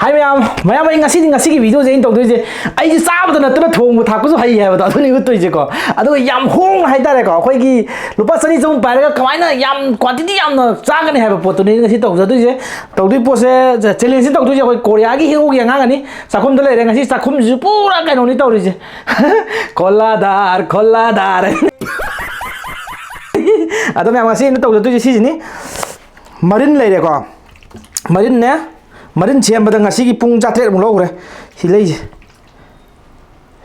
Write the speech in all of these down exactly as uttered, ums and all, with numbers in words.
ꯍꯥꯏ ꯃꯌꯥꯝ ꯃꯌꯥꯝ, ꯑꯩ ꯉꯁꯤꯗꯤ, ꯉꯁꯤꯒꯤ ꯚꯤꯗꯤꯑꯣꯁꯦ ꯑꯩꯅ ꯇꯧꯗꯣꯏꯁꯦ, ꯑꯩꯁꯦ ꯆꯥꯕꯗ ꯅꯠꯇꯅ ꯊꯣꯡꯕ ꯊꯥꯛꯄꯁꯨ ꯍꯩ ꯍꯥꯏꯕꯗꯣ ꯑꯗꯨꯅꯤ ꯎꯠꯇꯣꯏꯁꯦꯀꯣ꯫ ꯑꯗꯨꯒ ꯌꯥꯝ ꯍꯣꯡꯅ ꯍꯥꯏꯇꯥꯔꯦꯀꯣ, ꯑꯩꯈꯣꯏꯒꯤ ꯂꯨꯄꯥ ꯆꯅꯤ ꯆꯍꯨꯝ ꯄꯥꯏꯔꯒ ꯀꯃꯥꯏꯅ ꯌꯥꯝ ꯀ꯭ꯋꯥꯟꯇꯤꯇꯤ ꯌꯥꯝꯅ ꯆꯥꯒꯅꯤ ꯍꯥꯏꯕ ꯄꯣꯠꯇꯨꯅꯤ ꯉꯁꯤ ꯇꯧꯖꯗꯣꯏꯁꯦ꯫ ꯇꯧꯗꯣꯏ ꯄꯣꯠꯁꯦ, ꯆꯦꯂꯦꯟꯖꯁꯤ ꯇꯧꯗꯣꯏꯁꯦ ꯑꯩꯈꯣꯏ ꯀꯣꯔꯤꯌꯥꯒꯤ ꯍꯦꯔꯣꯒꯤ ꯑꯉꯥꯡ ꯑꯅꯤ ꯆꯥꯛꯈꯨꯝꯗ ꯂꯩꯔꯦ꯫ ꯉꯁꯤ ꯆꯥꯛꯈꯨꯝꯁꯤꯁꯨ ꯄꯨꯔꯥ ꯀꯩꯅꯣꯅꯤ ꯇꯧꯔꯤꯁꯦ꯫ ꯈꯣꯂꯥꯗꯥꯔ, ꯈꯣꯂꯥꯗꯥꯔ꯫ ꯑꯗꯣ ꯃꯌꯥꯝ, ꯉꯁꯤ ꯑꯩꯅ ꯇꯧꯖꯗꯣꯏꯁꯦ ꯁꯤꯁꯤꯅꯤ꯫ ꯃꯔꯤꯟ ꯂꯩꯔꯦꯀꯣ, ꯃꯔꯤꯟꯅꯦ꯫ ꯃꯔꯤꯟ ꯁꯦꯝꯕꯗ ꯉꯁꯤꯒꯤ ꯄꯨꯡ ꯆꯥꯇ꯭ꯔꯦꯠꯃꯨꯛ ꯂꯧꯈ꯭ꯔꯦ꯫ ꯁꯤ ꯂꯩꯁꯦ,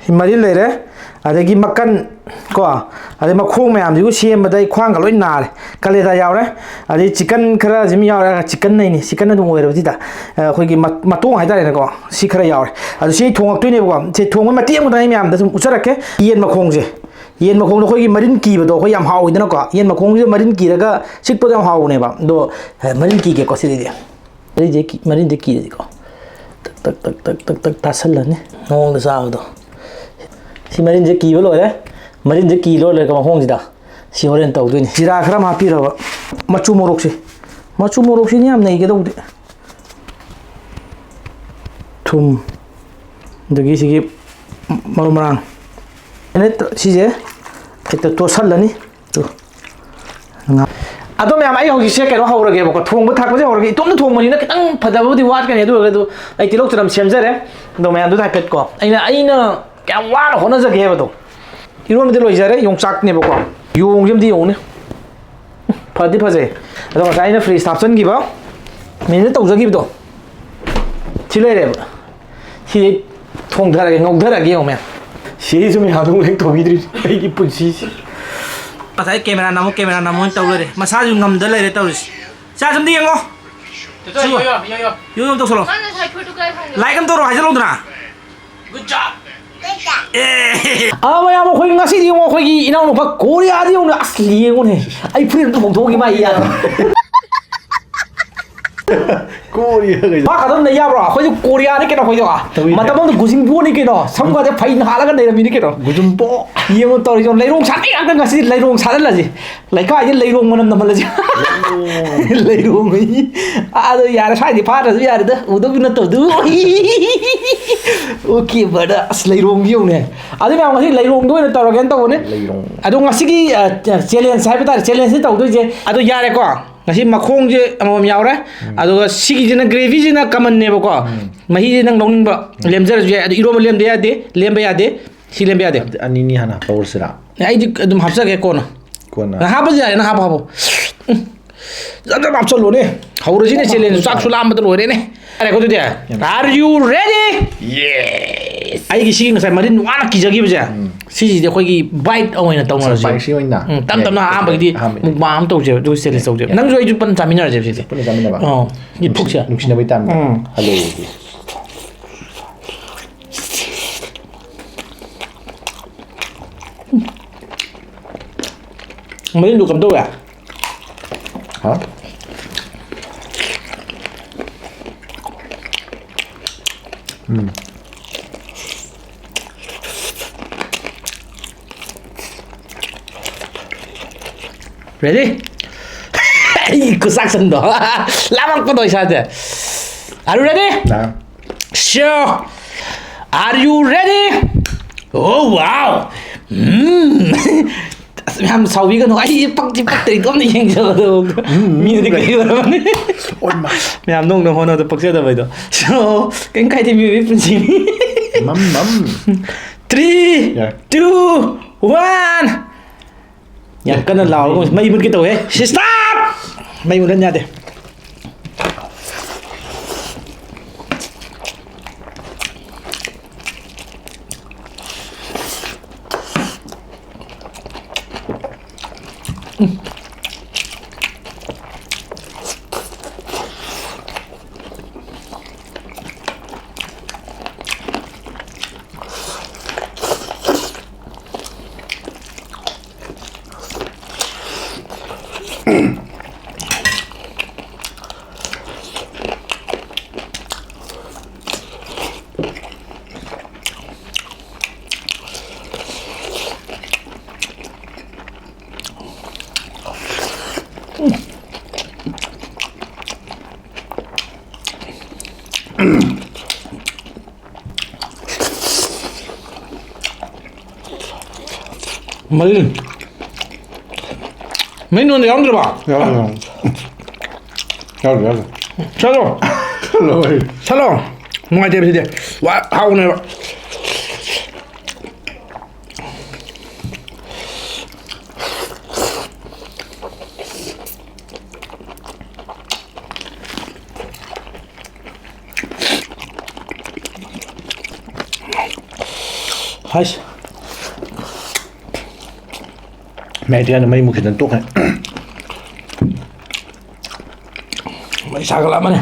ꯁꯤ ꯃꯔꯤꯟ ꯂꯩꯔꯦ꯫ ꯑꯗꯒꯤ ꯃꯀꯟ ꯀꯣ, ꯑꯗꯩ ꯃꯈꯣꯡ ꯃꯌꯥꯝꯁꯤꯕꯨ ꯁꯦꯝꯕꯗ ꯑꯩ ꯈ꯭ꯋꯥꯡꯒ ꯂꯣꯏ ꯅꯥꯔꯦ꯫ ꯀꯂꯦꯖꯥ ꯌꯥꯎꯔꯦ꯫ ꯑꯗꯩ ꯆꯤꯛꯀꯟ ꯈꯔ ꯁꯤꯃ ꯌꯥꯎꯔꯦ꯫ ꯆꯤꯛꯀꯟ ꯅꯩꯅꯤ, ꯆꯤꯛꯀꯟ ꯑꯗꯨꯝ ꯑꯣꯏꯔꯕꯁꯤꯗ, ꯑꯩꯈꯣꯏꯒꯤ ꯃ-, ꯃꯇꯣꯡ ꯍꯥꯏꯇꯥꯔꯦꯅꯦꯀꯣ, ꯁꯤ ꯈꯔ ꯌꯥꯎꯔꯦ꯫ ꯑꯗꯨ ꯁꯤ ꯊꯣꯡꯉꯛꯇꯣꯏꯅꯦꯕꯀꯣ꯫ ꯁꯤ ꯊꯣꯡꯕ ꯃꯇꯦꯛ ꯑꯃꯇꯪ ꯑꯩ ꯃꯌꯥꯝꯗ ꯁꯨꯝ ꯎꯠꯆꯔꯛꯀꯦ꯫ ꯌꯦꯟ ꯃꯈꯣꯡꯁꯦ, ꯌꯦꯟ ꯃꯈꯣꯡꯗꯣ ꯑꯩꯈꯣꯏꯒꯤ ꯃꯔꯤꯟ ꯀꯤꯕꯗꯣ ꯑꯩꯈꯣꯏ ꯌꯥꯝ ꯍꯥꯎꯋꯤꯗꯅꯀꯣ꯫ ꯌꯦꯟ ꯃꯈꯣꯡꯁꯤꯗ ꯃꯔꯤꯟ ꯀꯤꯔꯒ ꯆꯤꯛꯄꯗꯣ ꯌꯥꯝ ꯍꯥꯎꯕꯅꯦꯕ꯫ ꯑꯗꯣ, ꯑꯦ, ꯃꯔꯤꯟ ꯀꯤꯒꯦꯀꯣ ꯁꯤꯗꯩꯗꯤ꯫ ꯃꯔꯤꯟꯁꯦ ꯀꯤ-, ꯃꯔꯤꯟꯁꯦ ꯀꯤꯔꯗꯤꯀꯣ, ꯇꯛ, ꯇꯛ, ꯇꯛ, ꯇꯛ, ꯇꯛ, ꯇꯛ ꯇꯥꯁꯜꯂꯅꯤ꯫ ꯃꯑꯣꯡꯗ ꯆꯥꯕꯗꯣ꯫ ꯁꯤ ꯃꯔꯤꯟꯁꯦ ꯀꯤꯕ ꯂꯣꯏꯔꯦ꯫ ꯃꯔꯤꯟꯁꯦ ꯀꯤ ꯂꯣꯏꯔꯒ ꯃꯈꯣꯡꯁꯤꯗ ꯁꯤ ꯍꯣꯔꯦꯟ ꯇꯧꯗꯣꯏꯅꯤ꯫ ꯖꯤꯔꯥ ꯈꯔ ꯑꯃ ꯍꯥꯞꯄꯤꯔꯕ꯫ ꯃꯆꯨ ꯃꯣꯔꯣꯛꯁꯦ, ꯃꯆꯨ ꯃꯣꯔꯣꯛꯁꯤꯅꯤ ꯌꯥꯝ ꯅꯩꯒꯗꯧꯕꯗꯤ꯫ ꯊꯨꯝ, ꯑꯗꯒꯤ ꯁꯤꯒꯤ ꯃꯔꯨ ꯃꯔꯥꯡ꯫ ꯁꯤꯁꯦ ꯍꯦꯛꯇ ꯇꯣꯠꯁꯜꯂꯅꯤ꯫ ꯇꯨ꯫ ꯉꯥ-, ꯑꯗꯣ ꯃꯌꯥꯝ, ꯑꯩ ꯍꯧꯖꯤꯛꯁꯦ ꯀꯩꯅꯣ ꯍꯧꯔꯒꯦꯕꯀꯣ, ꯊꯣꯡꯕ ꯊꯥꯛꯄꯁꯦ ꯍꯧꯔꯒꯦ꯫ ꯏꯇꯣꯝꯇ ꯊꯣꯡꯕꯅꯤꯅ ꯈꯤꯇꯪ ꯐꯖꯕꯕꯨꯗꯤ ꯋꯥꯠꯀꯅꯤ, ꯑꯗꯨ ꯑꯣꯏꯔꯒꯁꯨ ꯑꯩ ꯇꯤꯜꯍꯧ ꯆꯅꯝ ꯁꯦꯝꯖꯔꯦ꯫ ꯑꯗꯣ ꯃꯌꯥꯝꯗꯨꯗ ꯍꯥꯏꯐꯦꯠꯀꯣ, ꯑꯩꯅ, ꯑꯩꯅ ꯀꯌꯥꯝ ꯋꯥꯅ ꯍꯣꯠꯅꯖꯒꯦ ꯍꯥꯏꯕꯗꯣ꯫ ꯏꯔꯣꯟꯕꯗꯤ ꯂꯣꯏꯖꯔꯦ, ꯌꯣꯡꯆꯥꯛꯅꯦꯕꯀꯣ꯫ ꯌꯣꯡꯁꯦ ꯑꯝꯇ ꯌꯦꯡꯉꯨꯅꯦ꯫ ꯐꯗꯤ ꯐꯖꯩ꯫ ꯑꯗꯣ ꯉꯁꯥꯏ ꯑꯩꯅ ꯐ꯭ꯔꯤꯖꯇ ꯍꯥꯞꯆꯤꯟꯈꯤꯕ, ꯃꯦꯔꯤꯅꯦꯠ ꯇꯧꯖꯈꯤꯕꯗꯣ, ꯁꯤ ꯂꯩꯔꯦꯕ꯫ ꯁꯤ ꯊꯣꯡꯊꯔꯒꯦ, ꯉꯧꯊꯔꯒꯦ ꯌꯦꯡꯉꯣ ꯃꯌꯥꯝ꯫ ꯁꯤꯁꯨ ꯃꯌꯥꯝꯗꯨ ꯂꯦꯡ ꯊꯣꯡꯕꯤꯗ꯭ꯔꯤ ꯑꯩꯒꯤ ꯄꯨꯟꯁꯤꯁꯤ꯫ ꯉꯁꯥꯏ ꯀꯦꯃꯦꯔꯥ ꯅꯝꯃꯨ, ꯀꯦꯃꯦꯔꯥ ꯅꯝꯃꯨ ꯍꯥꯏꯅ ꯇꯧ ꯂꯩꯔꯦ꯫ ꯃꯁꯥꯁꯨ ꯉꯝꯗ ꯂꯩꯔꯦ ꯇꯧꯔꯤꯁꯦ꯫ ꯆꯥ ꯁꯨꯝꯗ ꯌꯦꯡꯉꯣ꯫ ꯌꯣ, ꯌꯣ, ꯌꯣ, ꯌꯣ꯫ ꯌꯣ, ꯌꯣ, ꯇꯧꯁꯜꯂꯣ꯫ ꯃꯥꯅ ꯉꯁꯥꯏ ꯐꯨꯔꯤꯠꯇꯨ ꯀꯥꯏ ꯐꯪꯉꯦ? ꯂꯥꯏꯛ ꯑꯃ ꯇꯧꯔꯣ, ꯍꯥꯏꯖꯜꯂꯧꯗꯅ꯫ Good job꯫ ꯑꯦ꯫ ꯑꯥ, ꯃꯌꯥꯝ, ꯑꯩꯈꯣꯏ ꯉꯁꯤꯗꯤ ꯌꯦꯡꯉꯣ, ꯑꯩꯈꯣꯏꯒꯤ ꯏꯅꯥꯎꯅꯨꯄꯥ ꯀꯣꯔꯤꯌꯥꯗ ꯌꯦꯡꯉꯨꯅꯦ꯫ ꯑꯁ, ꯌꯦꯡꯉꯨꯅꯦ꯫ ꯑꯩ ꯐꯨꯔꯤꯠ ꯑꯝꯇ ꯍꯣꯡꯗꯣꯛꯈꯤ ꯃꯥ ꯏꯌꯥꯗ꯫ ꯀꯣꯔꯤꯌꯥꯒꯩꯗꯣ꯫ ꯃꯥ ꯈꯛꯇꯪ ꯂꯩ ꯌꯥꯕ꯭ꯔꯣ? ꯑꯩꯈꯣꯏꯁꯨ ꯀꯣꯔꯤꯌꯥꯅꯤ ꯀꯩꯅꯣ, ꯑꯩꯈꯣꯏꯁꯨ꯫ ꯇꯧꯏꯅꯦ꯫ ꯃꯇꯝ ꯑꯃꯗ ꯒꯨꯖꯤꯡꯕꯣꯅꯤ ꯀꯩꯅꯣ꯫ ꯁꯝꯒꯁꯦ ꯐꯩꯅ ꯍꯥꯠꯂꯒ ꯂꯩꯔꯝꯃꯤꯅꯤ ꯀꯩꯅꯣ꯫ ꯒꯨꯖꯨꯝꯄꯣ꯫ ꯌꯦꯡꯉꯨ ꯇꯧꯔꯤꯁꯦ꯫ ꯂꯩꯔꯣꯡ ꯁꯥꯠꯂꯤ ꯉꯥꯛꯇ ꯉꯁꯤꯗꯤ ꯂꯩꯔꯣꯡ ꯁꯥꯠꯍꯜꯂꯁꯤ꯫ ꯂꯩꯀꯥꯏꯁꯦ ꯂꯩꯔꯣꯡ ꯃꯅꯝ ꯅꯝꯍꯜꯂꯁꯤ꯫ ꯂꯩꯔꯣꯡ꯫ ꯂꯩꯔꯣꯡ꯫ ꯑꯗꯣ ꯌꯥꯔꯦ, ꯁ꯭ꯋꯥꯏꯗꯤ ꯐꯥꯗ꯭ꯔꯁꯨ ꯌꯥꯔꯦꯗ꯫ ꯎꯗꯕꯤ ꯅꯠꯇꯕꯗꯨ꯫ Okay, brother꯫ ꯑꯁ, ꯂꯩꯔꯣꯡꯗꯤ ꯌꯦꯡꯉꯨꯅꯦ꯫ ꯑꯗꯨ ꯃꯌꯥꯝ ꯉꯁꯤ ꯂꯩꯔꯣꯡꯗ ꯑꯣꯏꯅ ꯇꯧꯔꯒꯦꯅ ꯇꯧꯕꯅꯦ꯫ ꯂꯩꯔꯣꯡ꯫ ꯑꯗꯣ ꯉꯁꯤꯒꯤ, ꯑ, challenge ꯍꯥꯏꯕ ꯇꯥꯔꯦ, challengeꯁꯤ ꯇꯧꯗꯣꯏꯁꯦ꯫ ꯑꯗꯣ ꯌꯥꯔꯦꯀꯣ꯫ ꯉꯁꯤ ꯃꯈꯣꯡꯁꯦ ꯑꯃꯃꯝ ꯌꯥꯎꯔꯦ꯫ ꯎꯝ꯫ ꯑꯗꯨꯒ ꯁꯤꯒꯤꯁꯤꯅ gravyꯁꯤꯅ commonꯅꯦꯕꯀꯣ꯫ ꯎꯝ꯫ ꯃꯍꯤꯁꯦ ꯅꯪ ꯂꯧꯅꯤꯡꯕ ꯎꯝ꯫ ꯂꯦꯝꯖꯔꯁꯨ ꯌꯥꯏ꯫ ꯑꯗꯨ ꯏꯔꯣꯝꯕ ꯂꯦꯝꯗ ꯌꯥꯗꯦ, ꯂꯦꯝꯕ ꯌꯥꯗꯦ꯫ ꯁꯤ ꯂꯦꯝꯕ ꯌꯥꯗꯦ꯫ ꯑꯗꯨꯗꯤ ꯑꯅꯤꯅꯤ ꯍꯥꯟꯅ ꯍꯥꯞꯍꯧꯔꯁꯤꯔꯥ? ꯑꯩꯗꯤ ꯑꯗꯨꯝ ꯍꯥꯞꯆꯒꯦ ꯀꯣꯟꯅ꯫ ꯀꯣꯟꯅ꯫ ꯅꯪ ꯍꯥꯞꯄꯁꯨ ꯌꯥꯔꯦ, ꯅꯪ ꯍꯥꯞꯄꯣ, ꯍꯥꯞꯄꯣ꯫ ꯎꯝ꯫ ꯖꯞ ꯖꯞ ꯍꯥꯞꯆꯜꯂꯣꯅꯦ꯫ ꯍꯧꯔꯁꯤꯅꯦ ꯌꯥꯝ challenge꯫ ꯍꯥꯞꯄ ꯆꯥꯛꯁꯨ ꯌꯥꯔꯦ꯫ ꯂꯥꯝꯕꯗ ꯂꯣꯏꯔꯦꯅꯦ꯫ ꯌꯥꯔꯦꯀꯣ ꯑꯗꯨꯗꯤ? ꯌꯥꯝ Are you ready? Yes! ꯑꯩꯒꯤ ꯁꯤꯒꯤ ꯉꯁꯥꯏ ꯃꯔꯤꯟ ꯋꯥꯅ ꯀꯤꯖꯈꯤꯕꯁꯦ, ꯎꯝ꯫ ꯁꯤꯁꯤꯗꯤ ꯑꯩꯈꯣꯏꯒꯤ bite ꯑꯣꯏꯅ ꯇꯧꯅꯔꯁꯦ꯫ Spicy ꯑꯣꯏꯅ? ꯎꯝ, ꯇꯞ ꯇꯞꯅ ꯌꯥꯏ, ꯑꯍꯥꯟꯕꯒꯤꯗꯤ ꯑꯍꯥꯟꯕꯒꯤꯗꯤ꯫ Mukbang ꯑꯃ ꯇꯧꯁꯦꯕ, ꯑꯗꯨꯒ challenge ꯇꯧꯁꯦꯕ꯫ ꯌꯥꯏ꯫ ꯅꯪꯁꯨ ꯑꯩꯁꯨ ꯄꯨꯟꯅ ꯆꯥꯃꯤꯟꯅꯔꯁꯦꯕ ꯁꯤꯁꯦ꯫ ꯄꯨꯟꯅ ꯆꯥꯃꯤꯟꯅꯕ? ꯑꯣ, ꯅꯨꯡꯁꯤ-, ꯄꯨꯛꯁꯦ꯫ ꯅꯨꯡꯁꯤꯅꯕꯩ ꯇꯥꯏꯝꯗ꯫ ꯎꯝ꯫ Hello꯫ ꯃꯔꯤꯟꯗꯨ ꯀꯝꯗꯧꯋꯦ? ꯍꯥ? ꯎꯝ꯫ Ready? ꯑꯩ ꯈꯨꯆꯥꯛꯁꯟꯗꯣ꯫ ꯂꯥꯃꯛꯄꯗꯣ ꯏꯁꯥꯁꯦ꯫ Are you ready? ꯂꯥ꯫ Sure. Are you ready? Oh, wow. ꯎꯝ꯫ ꯑꯁ, ꯃꯌꯥꯝ ꯁꯥꯎꯕꯤꯒꯅꯨ꯫ ꯑꯩ ꯄꯛꯇꯤ ꯄꯛꯇ꯭ꯔꯤ, ꯏꯇꯣꯝꯇ ꯌꯦꯡꯖꯕꯗꯣ꯫ ꯎꯝ, ꯃꯤꯅꯗꯤ ꯎꯝ꯫ ꯀꯩ ꯑꯣꯏꯔꯝꯃꯅꯤ? ꯑꯣꯏꯃꯥ꯫ ꯃꯌꯥꯝ ꯅꯣꯡꯅ ꯍꯣꯠꯅꯕꯗ ꯄꯛꯆꯗꯕ ꯍꯥꯏꯗꯣ꯫ So, ꯀꯩꯝ ꯀꯥꯏꯗꯦ, ꯃꯤꯑꯣꯏꯕꯒꯤ ꯄꯨꯟꯁꯤꯅꯤ꯫ ꯃꯝ, ꯃꯝ꯫ Three, ꯌꯥꯔꯦ꯫ Two, one. ꯌꯥꯝ ꯀꯟꯅ ꯂꯥꯎꯔꯒ ꯃꯩ ꯃꯨꯠꯀꯦ ꯇꯧꯋꯦ꯫ Sister! ꯃꯩ ꯃꯨꯠꯍꯟ ꯌꯥꯗꯦ꯫ ꯃꯔꯤꯜ꯫ ꯃꯔꯤꯜ ꯅꯉꯣꯟꯗ ꯌꯥꯎꯔꯝꯗ꯭ꯔꯕ? ꯌꯥꯎꯔꯦ, ꯌꯥꯎꯔꯦ꯫ ꯌꯥꯎꯔꯦ, ꯌꯥꯎꯔꯦ꯫ ꯆꯠꯂꯣ꯫ ꯂꯣꯏꯔꯦ꯫ ꯆꯠꯂꯣ꯫ ꯅꯨꯡꯉꯥꯏꯇꯦꯕ ꯁꯤꯗꯤ꯫ ꯋꯥ ꯍꯥꯎꯅꯦꯕ꯫ ꯍꯥꯏꯁ꯫ ꯃꯌꯥꯏ ꯊꯤꯀꯥꯟꯗ ꯃꯩ ꯃꯨꯠꯈꯤꯗꯅ ꯇꯣꯛꯈ꯭ꯔꯦ꯫ ꯃꯩ ꯁꯥꯒꯠꯂꯛꯑꯃꯅꯤ꯫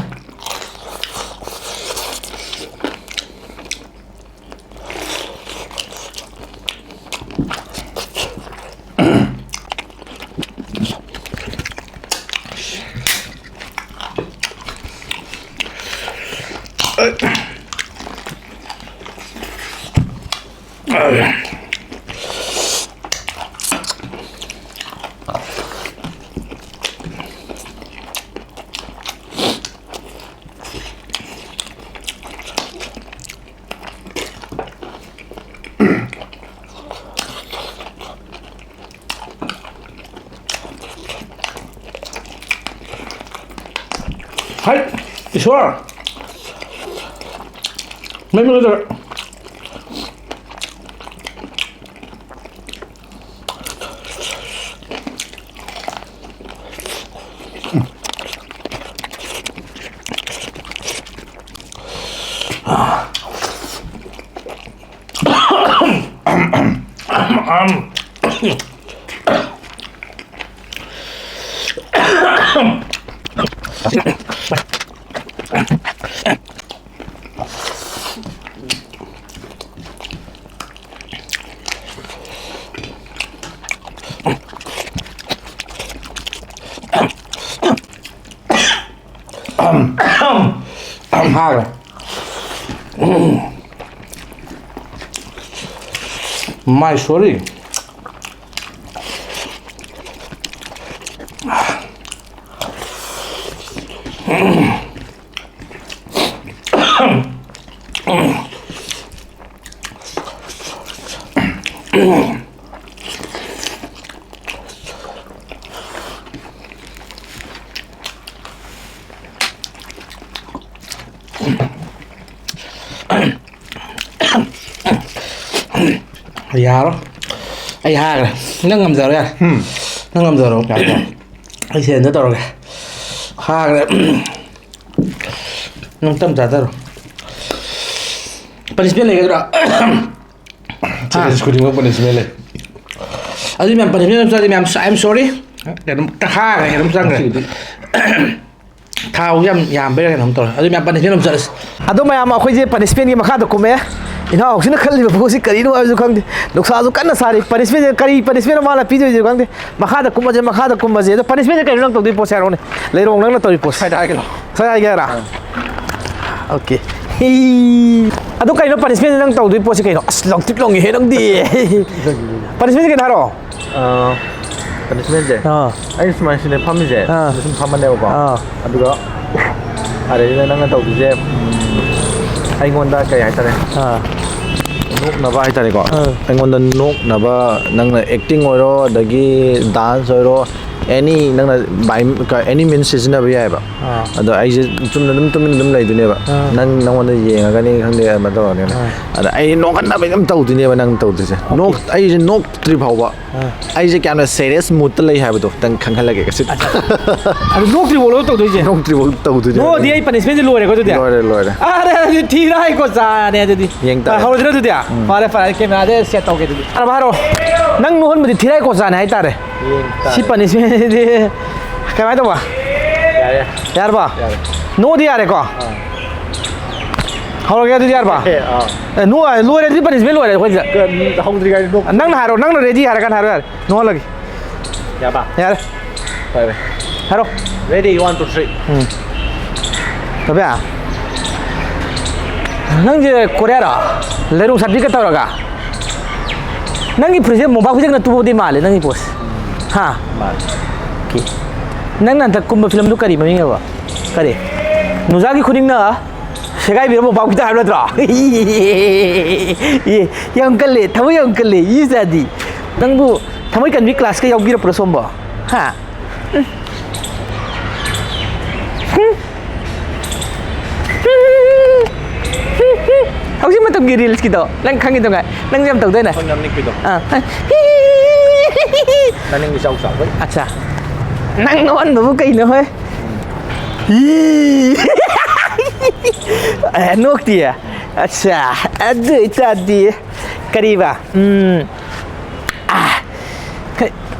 ꯍꯥꯏ, ꯏꯁꯣꯔ! ꯃꯩ ꯃꯨꯠꯂꯗꯧꯔꯦ꯫ ꯍꯥꯏꯈ꯭ꯔꯦ꯫ My sorry. ꯌꯥꯔꯣ꯫ ꯑꯩ ꯍꯥꯏꯈ꯭ꯔꯦ꯫ ꯅꯪ ꯉꯝꯖꯔꯣ ꯌꯥꯔꯦ꯫ ꯅꯪ ꯉꯝꯖꯔꯣ꯫ ꯑꯩ ꯁꯦꯟꯗ ꯇꯧꯔꯒꯦ꯫ ꯍꯥꯏꯈ꯭ꯔꯦ꯫ ꯅꯪ ꯇꯞ ꯆꯥꯊꯔꯣ꯫ ꯄꯅꯤꯁꯃꯦꯟ ꯂꯩꯒꯗ꯭ꯔꯥ? ꯆꯦꯂꯦꯟꯖ ꯈꯨꯗꯤꯡꯃꯛ ꯄꯅꯤꯁꯃꯦꯟ ꯂꯩ꯫ ꯑꯗꯨꯗꯤ ꯃꯌꯥꯝ ꯄꯅꯤꯁꯃꯦꯟ ꯑꯗꯨꯝ ꯆꯥꯗꯤ ꯃꯌꯥꯝ, I am sorry꯫ ꯀꯩꯅꯣꯝ ꯍꯥꯏꯈ꯭ꯔꯦ, ꯀꯩꯅꯣꯝ ꯆꯪꯈ꯭ꯔꯦ꯫ ꯊꯥꯎꯁꯦ ꯌꯥꯝ ꯌꯥꯝꯕꯩꯔꯥ ꯀꯩꯅꯣꯝ ꯇꯧꯔꯦ꯫ ꯑꯗꯨ ꯃꯌꯥꯝ ꯄꯅꯤꯁꯃꯦꯟ ꯑꯗꯨꯝ ꯆꯠꯂꯁꯤ꯫ ꯑꯗꯣ ꯃꯌꯥꯝ ꯑꯩꯈꯣꯏꯁꯦ ꯄꯅꯤꯁꯃꯦꯟꯒꯤ ꯃꯈꯥꯗ ꯀꯨꯝꯃꯛꯑꯦ꯫ ꯏꯅꯥꯎꯁꯤꯅ ꯈꯜꯂꯤꯕ ꯄꯣꯠꯁꯤ ꯀꯔꯤꯅꯣ ꯍꯥꯏꯕꯁꯨ ꯈꯪꯗꯦ꯫ ꯅꯨꯡꯁꯥꯁꯨ ꯀꯟꯅ ꯁꯥꯔꯤ꯫ ꯄꯅꯤꯁꯃꯦꯟꯁꯦ ꯀꯔꯤ ꯄꯅꯤꯁꯃꯦꯟ ꯃꯥꯅ ꯄꯤꯗꯣꯏꯁꯦ ꯈꯪꯗꯦ꯫ ꯃꯈꯥꯗ ꯀꯨꯝꯃꯁꯦ, ꯃꯈꯥꯗ ꯀꯨꯝꯃꯁꯦ꯫ ꯑꯗꯣ ꯄꯅꯤꯁꯃꯦꯟꯁꯦ ꯀꯩꯅꯣ ꯅꯪ ꯇꯧꯗꯣꯏ ꯄꯣꯠꯁꯦ ꯍꯥꯏꯔꯛꯑꯣꯅꯦ꯫ ꯂꯩꯔꯣꯡ ꯅꯪꯅ ꯇꯧꯔꯤ ꯄꯣꯠꯁꯦ꯫ ꯁ꯭ꯋꯥꯏꯗ ꯍꯥꯏꯒꯦꯔꯣ? ꯁ꯭ꯋꯥꯏꯗ ꯍꯥꯏꯒꯦ ꯍꯥꯏꯔ? ꯑꯣꯀꯦ꯫ ꯍꯤ꯫ ꯑꯗꯣ ꯀꯩꯅꯣ ꯄꯅꯤꯁꯃꯦꯟꯁꯦ ꯅꯪ ꯇꯧꯗꯣꯏ ꯄꯣꯠꯁꯦ ꯀꯩꯅꯣ? ꯑꯁ, ꯂꯪꯇ꯭ꯔꯤꯛ ꯂꯪꯉꯤꯍꯦ ꯅꯪꯗꯤ꯫ ꯄꯅꯤꯁꯃꯦꯟꯁꯦ ꯀꯩꯅꯣ ꯍꯥꯏꯔꯣ? ꯑꯥ, ꯄꯅꯤꯁꯃꯦꯟꯁꯦ? ꯑꯥ꯫ ꯑꯩꯅ ꯁꯨꯃꯥꯏꯅ ꯁꯤꯅꯦ ꯐꯝꯃꯤꯁꯦ, ꯑꯥ꯫ ꯁꯤꯗ ꯁꯨꯝ ꯐꯝꯃꯅꯦꯕꯀꯣ꯫ ꯑꯥ꯫ ꯑꯗꯨꯒ ꯑꯗꯩꯗꯨꯗ ꯅꯪꯅ ꯇꯧꯗꯣꯏꯁꯦ, ꯎꯝ, ꯑꯩꯉꯣꯟꯗ ꯀꯩ ꯍꯥꯏꯇꯥꯔꯦ? ꯑꯥ꯫ ꯅꯣꯛꯅꯕ ꯍꯥꯏꯇꯥꯔꯦꯀꯣ꯫ ꯑꯥ꯫ ꯑꯩꯉꯣꯟꯗ ꯅꯣꯛꯅꯕ ꯅꯪꯅ ꯑꯦꯛꯇꯤꯡ ꯑꯣꯏꯔꯣ, ꯑꯗꯒꯤ ꯗꯥꯟꯁ ꯑꯣꯏꯔꯣ, ꯑꯦꯅꯤ ꯅꯪꯅ by, any means ꯁꯤꯖꯤꯟꯅꯕ ꯌꯥꯏꯑꯕ꯫ ꯑꯥ꯫ ꯑꯗꯣ ꯑꯩꯁꯦ ꯆꯨꯝꯅ ꯑꯗꯨꯝ ꯇꯨꯃꯤꯟꯅ ꯑꯗꯨꯝ ꯂꯩꯗꯣꯏꯅꯦꯕ꯫ ꯑꯥ꯫ ꯅꯪ ꯅꯪꯉꯣꯟꯗ ꯌꯦꯡꯉꯒꯅꯤ ꯈꯪꯗꯦ, ꯑꯃ ꯇꯧꯔꯅꯤ ꯈꯪꯗꯦ꯫ ꯑꯥ꯫ ꯑꯗ ꯑꯩ ꯅꯣꯛꯍꯟꯅꯕ ꯑꯗꯨꯝ ꯇꯧꯗꯣꯏꯅꯦꯕ ꯅꯪ ꯇꯧꯗꯣꯏꯁꯦ꯫ ꯑꯣꯀꯦ꯫ ꯅꯣꯛ-, ꯑꯩꯁꯦ ꯅꯣꯛꯇ꯭ꯔꯤ ꯐꯥꯎꯕ ꯑꯥ꯫ ꯑꯩꯁꯦ ꯀꯌꯥꯝꯅ serious mood ꯇ ꯂꯩ ꯍꯥꯏꯕꯗꯣ ꯈꯤꯇꯪ ꯈꯪꯍꯜꯂꯒꯦ ꯉꯁꯤ꯫ ꯑꯗꯨ ꯅꯣꯛꯇ꯭ꯔꯤꯐꯥꯎ ꯂꯣꯏ ꯇꯧꯗꯣꯏꯁꯦ? ꯅꯣꯛꯇ꯭ꯔꯤꯐꯥꯎ ꯇꯧꯗꯣꯏꯅꯦ꯫ ꯅꯣꯛꯑꯗꯤ ꯑꯩ punishment ꯁꯦ ꯂꯣꯏꯔꯦꯀꯣ ꯑꯗꯨꯗꯤ? ꯂꯣꯏꯔꯦ, ꯂꯣꯏꯔꯦ꯫ ꯑꯔꯦ, ꯑꯗꯨꯗꯤ ꯊꯤꯔꯥꯏ ꯀꯣꯆꯥꯅꯦ ꯑꯗꯨꯗꯤ꯫ ꯌꯦꯡ ꯇꯥꯔꯦ꯫ ꯍꯧꯔꯁꯤꯔ ꯑꯗꯨꯗꯤ? ꯎꯝ꯫ ꯐꯔꯦ, ꯐꯔꯦ, ꯑꯩ camera ꯗ set ꯇꯧꯒꯦ ꯑꯗꯨꯗꯤ꯫ ꯍꯥꯏꯔꯣ, ꯍꯥꯏꯔꯣ꯫ ꯅꯪ ꯅꯣꯛꯍꯟꯕꯗꯤ ꯊꯤꯔꯥꯏ ꯀꯣꯆꯥꯅꯦ ꯍꯥꯏꯇꯥꯔꯦ꯫ ꯌꯦꯡ ꯇꯥꯔꯦ꯫ ꯁꯤ punishment ꯁꯤꯗꯤ ꯀꯃꯥꯏꯅ ꯇꯧꯕ? ꯌꯥꯔꯦ꯫ ꯌꯥꯔꯕ? ꯌꯥꯔꯦ꯫ ꯅꯣꯛꯑꯗꯤ ꯌꯥꯔꯦꯀꯣ? ꯑꯥ꯫ ꯍꯧꯔꯒꯦ ꯑꯗꯨꯗꯤ, ꯌꯥꯔꯕ? ꯑꯦ, ꯑꯥ꯫ ꯑꯦ, ꯅꯣꯛ-, ꯂꯣꯏꯔꯦ ꯑꯗꯨꯗꯤ, punishment ꯂꯣꯏꯔꯦ ꯑꯩꯈꯣꯏꯁꯦ꯫ ꯀ-, ꯍꯧꯗ꯭ꯔꯤꯉꯩꯗ ꯅꯣꯛ- ꯅꯪꯅ ꯍꯥꯏꯔꯣ, ꯅꯪꯅ ready ꯍꯥꯏꯔꯀꯥꯟꯗ ꯍꯥꯏꯔꯣ, ꯌꯥꯔꯦ꯫ ꯅꯣꯛꯍꯜꯂꯒꯦ꯫ ꯌꯥꯕ? ꯌꯥꯔꯦ꯫ ꯐꯔꯦ꯫ ꯍꯥꯏꯔꯣ꯫ Ready, one, two, three. ꯎꯝ꯫ ꯇꯧꯕ ꯌꯥ? ꯅꯪꯁꯦ ꯀꯣꯔꯤꯌꯥꯔꯣ? ꯂꯩꯔꯣꯡ ꯁꯥꯇꯤꯒ ꯇꯧꯔꯒ? ꯅꯪꯒꯤ ꯐꯨꯔꯤꯠꯁꯦ ꯃꯣꯝꯄꯥꯛ ꯐꯤꯗꯛꯅ ꯇꯨꯕꯗꯤ ꯃꯥꯜꯂꯦ, ꯅꯪꯒꯤ ꯄꯣꯠꯁꯦ꯫ ꯍꯥ? ꯃꯥꯜꯂꯦ꯫ ꯑꯣꯀꯦ꯫ ꯅꯪꯅ ꯍꯟꯗꯛ ꯀꯨꯝꯕ film ꯗꯨ ꯀꯔꯤ ꯃꯃꯤꯡ ꯍꯥꯏꯕ? ꯀꯔꯤ? ꯅꯨꯖꯥꯒꯤ ꯈꯨꯅꯤꯡꯅ ꯁꯦꯒꯥꯏꯕꯤꯔꯕ ꯃꯣꯝꯄꯥꯛ ꯐꯤꯗꯛ ꯍꯥꯏꯕ ꯅꯠꯇ꯭ꯔꯣ? ꯑꯦ, ꯌꯥꯝ ꯀꯜꯂꯦ, ꯊꯃꯣꯏ ꯌꯥꯝ ꯀꯜꯂꯦ, ꯏ ꯆꯥꯗꯤ꯫ ꯅꯪꯕꯨ ꯊꯃꯣꯏ ꯀꯟꯕꯤ class ꯀ ꯌꯥꯎꯕꯤꯔꯛꯄ꯭ꯔꯣ ꯁꯣꯝꯕꯣ? ꯍꯥ? ꯎꯝ꯫ ꯎꯝ꯫ ꯔꯤꯜꯁꯀꯤꯗꯣ ꯅꯪ ꯈꯪꯉꯤꯗꯣ ꯉꯥꯏ꯫ ꯅꯪꯁꯨ ꯌꯥꯝ ꯇꯧꯗꯣꯏꯅꯦ꯫ ꯑꯩꯈꯣꯏ ꯉꯝꯅꯤꯛꯄꯤꯗꯣ꯫ ꯑꯥ꯫ ꯅꯪ ꯏꯆꯥꯎ ꯆꯥꯎꯕꯩ꯫ ꯑꯠꯆꯥ꯫ ꯅꯪ ꯅꯣꯛꯍꯟꯕꯕꯨ ꯀꯩꯅꯣ ꯍꯣꯏ? ꯍꯤ꯫ ꯑꯦ, ꯅꯣꯛꯇꯤꯌꯦ꯫ ꯑꯠꯆꯥ꯫ ꯑꯗꯨ ꯑꯣꯏꯇꯥꯔꯗꯤ ꯀꯔꯤꯕ? ꯎꯝ꯫ ꯑꯥ꯫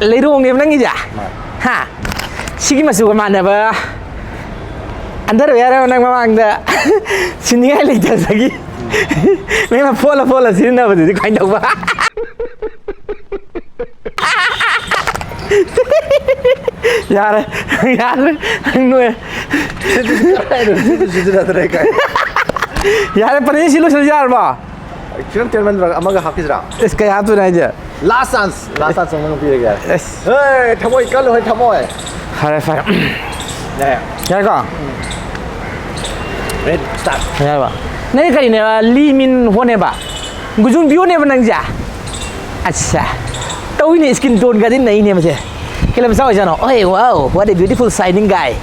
ꯂꯩꯔꯣꯡꯅꯦꯕ ꯅꯪꯒꯤꯁꯦ? ꯃꯥꯅꯦ꯫ ꯍꯥ? ꯁꯤꯒꯤ ꯃꯆꯨꯒ ꯃꯥꯟꯅꯕ ꯑꯟꯗꯔꯋꯦꯌꯔ ꯑꯃ ꯅꯪ ꯃꯃꯥꯡꯗ ꯁꯤꯟꯅꯤꯡꯉꯥꯏ ꯂꯩꯇꯕꯗꯒꯤ ꯅꯪꯅ ꯐꯣꯠꯂ ꯐꯣꯠꯂ ꯁꯤꯖꯤꯟꯅꯕꯗꯨꯗꯤ ꯀꯃꯥꯏꯅ ꯇꯧꯕ? ꯌꯥꯔꯦ, ꯌꯥꯔꯦ, ꯅꯪ ꯅꯣꯏ꯫ ꯁꯤꯗꯤ ꯀꯗꯥꯏꯗꯅꯣ? ꯁꯤꯗꯤ ꯁꯤꯖꯤꯟꯅꯗ꯭ꯔꯦ ꯀꯥꯏ꯫ ꯌꯥꯔꯦ, ꯄꯅꯤ, ꯁꯤ ꯂꯣꯏꯁꯤꯜꯂꯁꯤ ꯌꯥꯔꯕꯣ? ꯈꯤꯇꯪ ꯇꯦꯟꯃꯟꯗ꯭ꯔꯒ ꯑꯃꯒ ꯍꯥꯞꯈꯤꯁꯤꯔꯥ? ꯏꯁ, ꯀꯩ ꯍꯥꯞꯇꯣꯏꯅꯣ ꯍꯥꯏꯁꯦ? Last chance, last chance ꯑꯃꯨꯛ ꯄꯤꯔꯒꯦ꯫ ꯑꯁ꯫ ꯍꯦ, ꯊꯃꯣꯏ ꯀꯜꯂꯨ ꯍꯦ, ꯊꯃꯣꯏ꯫ ꯐꯔꯦ, ꯐꯔꯦ꯫ ꯌꯥꯏ꯫ ꯌꯥꯔꯦꯀꯣ? Red start꯫ ꯌꯥꯔꯕ? ꯅꯪꯗꯤ ꯀꯔꯤꯅꯦꯕ? ꯂꯤ ꯃꯤꯟ ꯍꯣꯅꯦꯕ? ꯒꯨꯖꯨꯟ ꯄꯤꯌꯣꯅꯦꯕ ꯅꯪꯁꯦ? ꯑꯠꯁꯥ꯫ ꯇꯧꯏꯅꯦ, skin tone ꯒꯗꯤ ꯅꯩꯅꯦ ꯃꯁꯦ꯫ ꯀꯩ ꯂꯝ ꯃꯆꯥ ꯑꯣꯏꯖꯥꯠꯅꯣ? ꯑꯣꯍꯦ, wow, what a beautiful shining guy꯫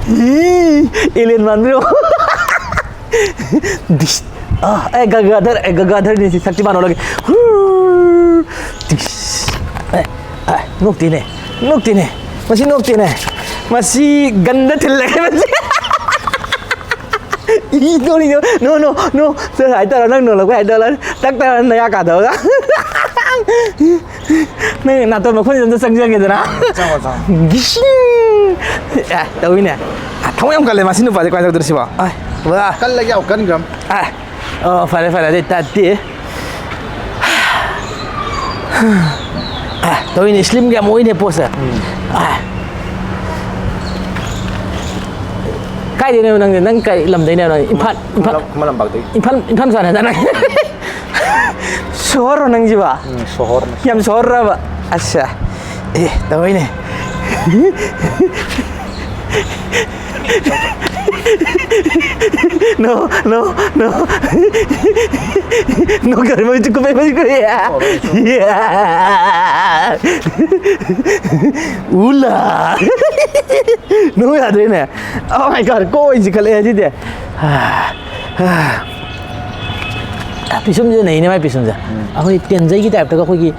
E, alien ꯃꯥꯟꯕ꯭ꯔꯣ? ꯗꯤꯁ꯫ ꯑꯥ, ꯑꯦ, ꯒꯒꯥꯙꯔ, ꯑꯦ, ꯒꯒꯥꯙꯔꯅꯤ ꯁꯤ, ꯁꯛꯇꯤꯃꯥꯟ ꯑꯣꯜꯂꯒꯦ꯫ ꯍꯨꯔ꯫ ꯗꯤꯁ꯫ ꯑꯦ, ꯑꯦ, ꯅꯣꯛꯇꯦꯅꯦ, ꯅꯣꯛꯇꯦꯅꯦ, ꯃꯁꯤ ꯅꯣꯛꯇꯦꯅꯦ, ꯃꯁꯤ ꯒꯟꯗ ꯊꯤꯜꯂꯒꯦ, ꯃꯁꯤ꯫ ꯏ, ꯅꯣꯛꯅꯤꯡꯉꯦ꯫ No, no, no, ꯍꯥꯏꯇꯥꯔꯣ, ꯅꯪ ꯅꯣꯛꯂꯛꯄ ꯍꯥꯏꯇꯥꯔꯣ, ꯇꯛ ꯇꯛ ꯅꯌꯥ ꯀꯥꯊꯣꯛꯑꯒ꯫ ꯅꯪ ꯅꯥꯇꯣꯟ ꯃꯈꯨꯟꯁꯤꯗ ꯑꯝꯇ ꯆꯪꯖꯒꯦꯗꯅ꯫ ꯆꯪꯉꯣ, ꯆꯪꯉꯣ꯫ ꯒꯤꯁꯤꯡ! ꯑꯦ, ꯇꯧꯏꯅꯦ꯫ ꯑ, ꯊꯃꯣꯏ ꯌꯥꯝ ꯀꯜꯂꯦ ꯃꯁꯤ ꯅꯨꯄꯥꯁꯦ, ꯀꯃꯥꯏꯅ ꯇꯧꯗꯣꯏꯅꯣ ꯁꯤꯕꯣ? ꯑꯥꯏ, ꯋꯥ꯫ ꯀꯜꯂꯒꯦ ꯌꯥꯝ ꯀꯟꯈ꯭ꯔꯝ꯫ ꯑꯥꯏ, ꯑꯣ, ꯐꯔꯦ, ꯐꯔꯦ, ꯑꯗꯨ ꯑꯣꯏ ꯇꯥꯔꯗꯤ꯫ ꯑꯥꯏ, ꯇꯧꯏꯅꯦ, slim ꯒ ꯌꯥꯝ ꯑꯣꯏꯅꯦ ꯄꯣꯠꯁꯦ꯫ ꯎꯝ꯫ ꯑꯥꯏ꯫ ꯀꯥꯏꯗꯩꯅꯦꯕ ꯅꯪꯗꯤ? ꯅꯪ ꯀꯩ ꯂꯝꯗꯩꯅꯦꯕ ꯅꯪ? ꯏꯝꯐꯥꯜ, ꯏꯝꯐꯥꯜ, ꯈꯨꯃꯟ ꯂꯝꯄꯥꯛꯇꯒꯤ꯫ ꯏꯝꯐꯥꯜ, ꯏꯝꯐꯥꯜ ꯃꯆꯥꯅꯦ ꯅꯪ? ꯁꯣꯍꯣꯔꯔꯣ ꯅꯪꯁꯤꯕꯣ? ꯎꯝ, ꯁꯣꯍꯣꯔꯅꯤ꯫ ꯌꯥꯝ ꯁꯣꯍꯣꯔꯔꯕ? ꯑꯠꯁꯥ꯫ ꯑꯦ, ꯇꯧꯏꯅꯦ꯫ No, no, no. No, ꯀꯔꯝꯕ ꯆꯨꯀꯨꯞ ꯄꯦꯛꯄꯗꯤ ꯀꯨꯏ꯫ ꯎꯂꯥ꯫ No, ꯌꯥꯗ꯭ꯔꯦꯅꯦ꯫ Oh my God, ꯀꯣꯛ ꯑꯣꯏꯅ ꯆꯤꯛꯈꯠꯂꯛꯑꯦ ꯁꯤꯗꯤ꯫ ꯄꯤꯁꯨꯝꯁꯦ ꯅꯩꯅꯦ ꯃꯥꯏ ꯄꯤꯁꯨꯝꯁꯦ꯫ ꯑꯩꯈꯣꯏ ꯇꯦꯟꯖꯩꯒꯤ ꯇꯥꯏꯞꯇꯒ ꯑꯩꯈꯣꯏꯒꯤ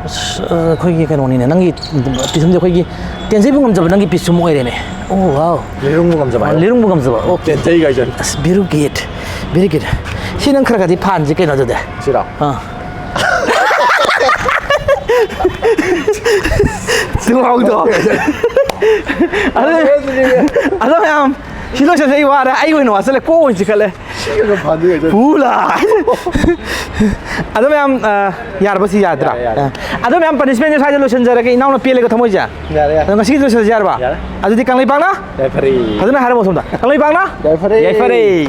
ꯑꯁ, ꯑ, ꯑꯩꯈꯣꯏꯒꯤ ꯀꯩꯅꯣꯅꯤꯅꯦ, ꯅꯪꯒꯤ ꯄꯤꯁꯨꯝꯁꯦ ꯑꯩꯈꯣꯏꯒꯤ ꯇꯦꯟꯖꯩꯕꯨ ꯉꯝꯖꯕ ꯅꯪꯒꯤ ꯄꯤꯁꯨꯝ ꯑꯣꯏꯔꯦꯅꯦ꯫ Oh, wow. ꯂꯤꯔꯨꯡꯕ ꯉꯝꯖꯕ ꯑ, ꯍꯥꯏꯌꯣ꯫ ꯂꯤꯔꯨꯡꯕ ꯉꯝꯖꯕ꯫ Okay. ꯇꯦꯟꯖꯩ ꯀꯥꯏꯁꯦ꯫ ꯑꯁ, very good. Very good. ꯁꯤ ꯅꯪ ꯈꯔ ꯈꯔꯗꯤ ꯐꯥꯟꯁꯤ ꯀꯩꯅꯣ ꯑꯗꯨꯗꯤ꯫ ꯁꯤꯔꯣ? ꯑꯥ꯫ ꯇꯨꯍꯥꯎꯗꯣ꯫ ꯑꯗꯣ, ꯑꯗꯣ ꯃꯌꯥꯝ, ꯁꯤ ꯂꯣꯏꯁꯤꯜꯂꯦ, ꯑꯩ ꯋꯥꯔꯦ, ꯑꯩ ꯑꯣꯏꯅ ꯋꯥꯁꯤꯜꯂꯦ, ꯀꯣꯛ ꯑꯣꯏꯅ ꯆꯤꯛꯈꯠꯂꯦ꯫ ꯁꯤꯒ ꯐꯥꯟꯗꯣꯏ ꯀꯥꯏꯁꯦ꯫ ꯄꯨꯂꯥ꯫ ꯑꯗꯣ ꯃꯌꯥꯝ, ꯑ, ꯌꯥꯔꯕ ꯁꯤ ꯌꯥꯗ꯭ꯔꯥ? ꯌꯥꯔꯦ, ꯌꯥꯔꯦ꯫ ꯑ, ꯑꯗꯣ ꯃꯌꯥꯝ punishment ꯁ꯭ꯋꯥꯏꯗ ꯂꯣꯏꯁꯤꯟꯖꯔꯒꯦ, ꯏꯅꯥꯎꯅ ꯄꯦꯜꯂꯦꯀꯣ ꯊꯃꯣꯏꯁꯦ꯫ ꯌꯥꯔꯦ, ꯌꯥꯔꯦ꯫ ꯑꯗꯣ ꯉꯁꯤꯒꯤꯗꯤ ꯂꯣꯏꯁꯤꯜꯂꯁꯤ ꯌꯥꯔꯕ? ꯌꯥꯔꯦ꯫ ꯑꯗꯨꯗꯤ ꯀꯪꯂꯩꯄꯥꯛꯅ? ꯌꯥꯏꯐꯔꯦ꯫ ꯐꯖꯅ ꯍꯥꯏꯔꯝꯃꯣ ꯁꯣꯝꯗ꯫ ꯀꯪꯂꯩꯄꯥꯛꯅ? ꯌꯥꯏꯐꯔꯦ꯫ ꯌꯥꯏꯐꯔꯦ꯫